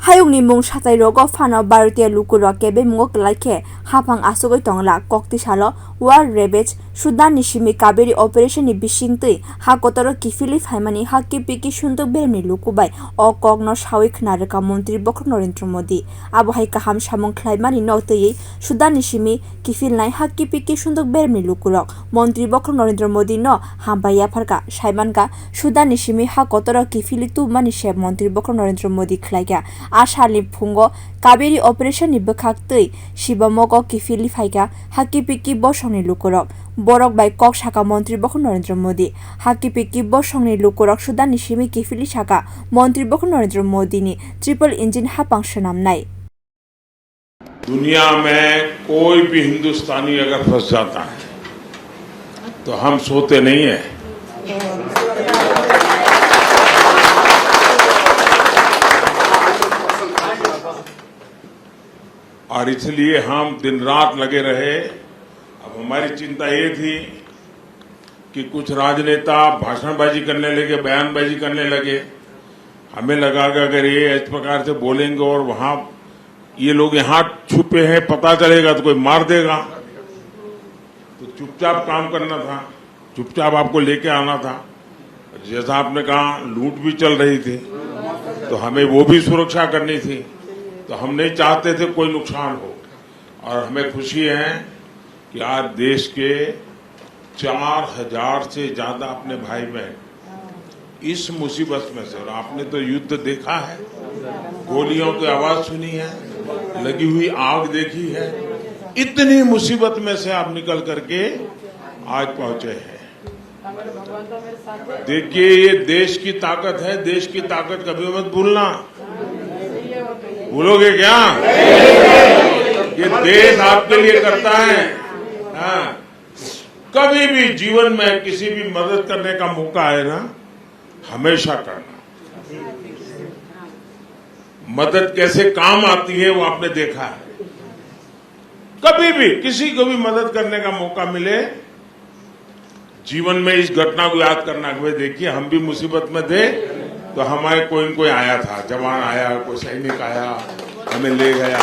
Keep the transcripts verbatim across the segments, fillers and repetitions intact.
Hayungni mung satai rogo phano Bharatiya lukurok kebengmungo kwlai khe haphang asugwi tongla. Kokti salo War Ravage Sudanni simi Kaveri operation ni bisingtwi ha kotoro kiphilwi phaimani hakki pikki sunduk beremni luku bai o kokno sawi khna rwkha Montri Bokhorok Narendra Modi. Abo hai kaham samung khlaimani no twiwi Sudanni simi kiphilnai hakki pikki sunduk beremni lukurok Montri Bokhorok Narendra Modi no hambai yapharkha. Saimankha, Sudanni simi ha kotoro kiphilwi tubumani se Montri Bokhorok Narendra Modi khlaikha. A salni phungo Kaveri operation ni bwkhak twi Shibamogo kiphilwi phaikha hakki pikki bosongni lukurok. Borok bai kok sakha Montri Bokhorok Narendra Modi. Hakki pikki bosongni lukurok Sudanni simi kiphilwi sakha Montri Bokhorok Narendra Modi ni triple engine haphang swnamnai. दुनिया में कोई भी हिंदुस्तानी अगर फंस जाता है, तो हम सोते नहीं है। और इसलिए हम दिन रात लगे रहे। अब हमारी चिंता ये थी कि कुछ राजनेता भाषणबाजी करने लगे, बयानबाजी करने लगे। हमें लगा कि अगर ये इस प्रकार से बोलेंगे और वहाँ ये लोग यहाँ छुपे हैं, पता चलेगा तो कोई मार देगा। तो चुपचाप काम करना था, चुपचाप आपको लेके आना था। जैसा आपने कहा, लूट भी चल रही थी, तो हमें वो भी सुरक्षा करनी थी। तो हम नहीं चाहते थे कोई नुकसान हो। और हमें खुशी है कि आज देश के चार हजार से ज्यादा अपने भाई बहन इस मुसीबत में से, और आपने तो युद्ध देखा है, गोलियों की आवाज सुनी है, लगी हुई आग देखी है, इतनी मुसीबत में से आप निकल करके आज पहुंचे हैं। देखिए, ये देश की ताकत है, देश की ताकत कभी मत भूलना। भूलोगे क्या? ये देश आपके लिए करता है। हाँ, कभी भी जीवन में किसी भी मदद करने का मौका आए ना, हमेशा करना। मदद कैसे काम आती है, वो आपने देखा है। कभी भी किसी को भी मदद करने का मौका मिले, जीवन में इस घटना को याद करना कि भाई, देखिए, हम भी मुसीबत में थे, तो हमारे कोई न कोई आया था, जवान आया, कोई सैनिक आया, हमें ले गया।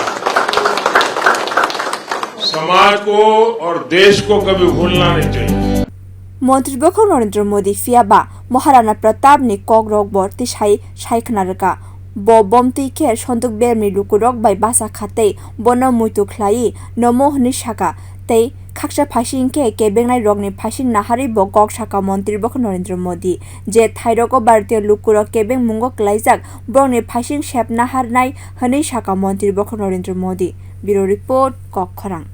समाज को और देश को कभी भूलना नहीं चाहिए। Montri Bokhorok Narendra Modi phiya ba Maharana Pratap ni kok rok bo tisai sai khna rwkha. Bo bom twi khe sonduk beremni lukurok bai bacha kha tei bono muitu khlaiwi nomo hwnwi sakha tei khaksa phaising khe kebengnai rokni phaising naharwi bo kok sakha Montri Bokhorok Narendra Modi, je thairogo Bharatiya lukurok kebengmungo kwlaijak borokni phaising sep naharnai hwnwi sakha Montri Bokhorok Narendra Modi. Bureau Report, Kok Khorang.